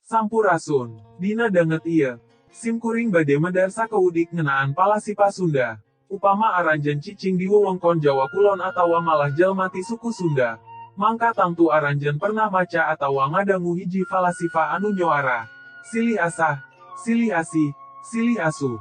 Sampurasun. Dina danget ieu, simkuring bade medar sakeudik ngeunaan palasipah Sunda. Upama aranjeun cicing di wewengkon Jawa Kulon atawa malah jalma ti suku Sunda, mangka tangtu aranjeun pernah maca atawa ngadangu hiji falasifah anu nyoara, silih asah, silih asih, silih asuh.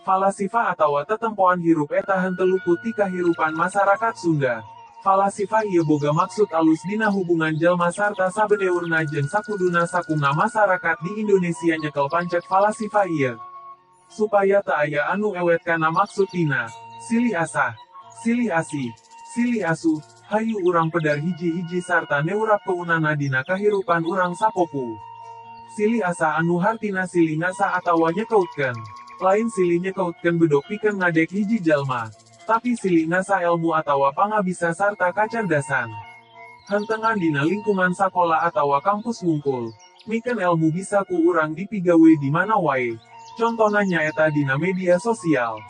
Falasifah atawa tetempoan hirup eta henteu luput ti kahirupan masarakat Sunda. Falasifah ieu boga maksud alus dina hubungan jalma sarta sabedeurna jeung sakuduna sakumna masarakat di Indonesia nyekel pancek falasifah ieu. Supaya teu aya anu ewet kana maksud tina, silih asah, silih asih, silih asuh, hayu urang pedar hiji-hiji sarta neurap keunana dina kahirupan urang sapopu. Silih asah anu hartina silih ngasah atawa nyekeutkeun. Lain silih nyekeutkeun bedog pikeun ngadek hiji jalma, tapi silih ngasah elmu atawa pangabisa sarta kacerdasan. Hentengan dina lingkungan sakola atawa kampus wungkul, mikeun elmu bisa ku urang dipigawe di mana wae. Contona nyaeta dina media sosial.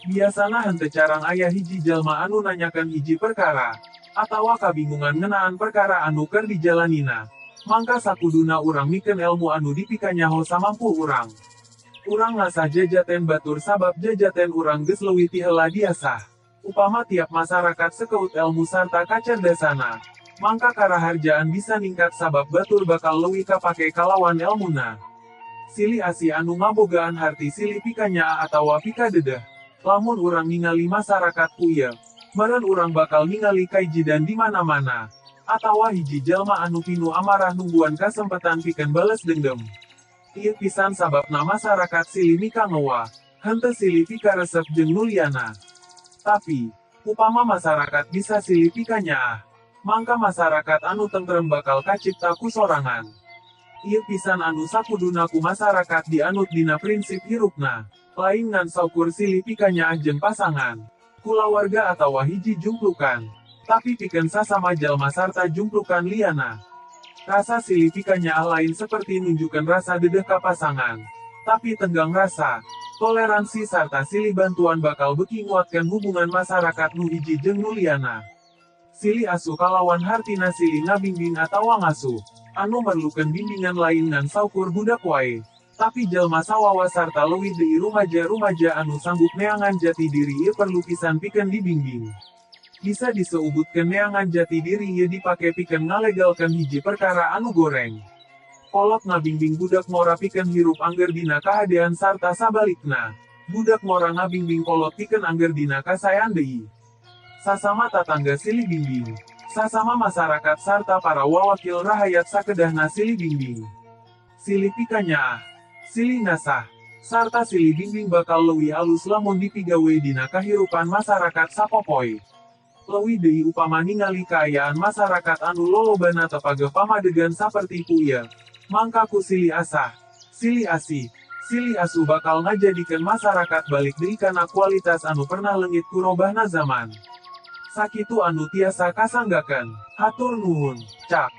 Biasana henteu carang aya hiji jalma anu nanyakeun hiji perkara, atawa kabingungan ngeunaan perkara anu keur dijalanina. Mangka sakuduna urang mikeun elmu anu dipikanyaho samampu urang. Urang ngasah jajaten batur sabab jajaten urang geus leuwih ti heula diasah. Upama tiap masyarakat sekeut elmu sarta kacerdasana, mangka karaharjaan bisa ningkat sabab batur bakal leuwih kapake kalawan elmuna. Silih asih anu ngabogaan harti silih pikanyaa atawa pikadedeh. Lamun urang ningali masyarakat ku ieu, meureun urang bakal ningali kaijidan di mana-mana. Atawa hiji jalma anu pinu amarah nungguan kasempetan pikeun bales dendam. Ieu pisan sababna masyarakat silih mikangewa, henteu silih pikaresep jeung nuliana. Tapi, upama masyarakat bisa silih pikanyaah, mangka masyarakat anu tentrem bakal kacipta ku sorangan. Ieu pisan anu sakuduna ku masyarakat dianut dina prinsip hirupna, lain ngan saukur silih pikanyaah jeung pasangan, kulawarga atawa hiji jumplukan, tapi pikeun sasama jalma sarta jumplukan liana. Rasa silih pikanyaah lain seperti nunjukkeun rasa dedeh ka pasangan, tapi tenggang rasa, toleransi sarta silih bantuan bakal beuki nguatkeun hubungan masyarakat nu hiji jeung nu liana. Silih asuh kalawan hartina silih ngabingbing atawa ngasuh, anu merlukeun bimbingan lain ngan saukur budak wae, tapi jalma sawawa sarta leuwih deui rumaja-rumaja anu sanggup neangan jati diri ieu perlu pisan pikeun dibimbing. Bisa diseubutkeun neangan jati diri ieu dipake pikeun ngalegalkeun hiji perkara anu goreng. Kolot ngabingbing budak ngora pikeun hirup angger dina kahadean sarta sabalikna. Budak ngora ngabingbing kolot pikeun angger dina kasaean deui. Sasama tatangga silih bimbing. Sasama masyarakat sarta para wawakil rahayat sakedahna silih bimbing. Silih pikanyaah, silih ngasah, sarta silih bimbing bakal leuwih alus lamun dipigawe dina kahirupan masyarakat sapopoe. Leuwih deui upama ningali kaayaan masyarakat anu lolobana tepageh pamadegan saperti ku ieu, mangka ku silih asah, silih asih, silih asuh bakal ngajadikeun masyarakat balik deui kana kualitas anu pernah leungit ku robahna zaman. Sakitu anu tiasa kasanggakeun. Hatur nuhun, cak.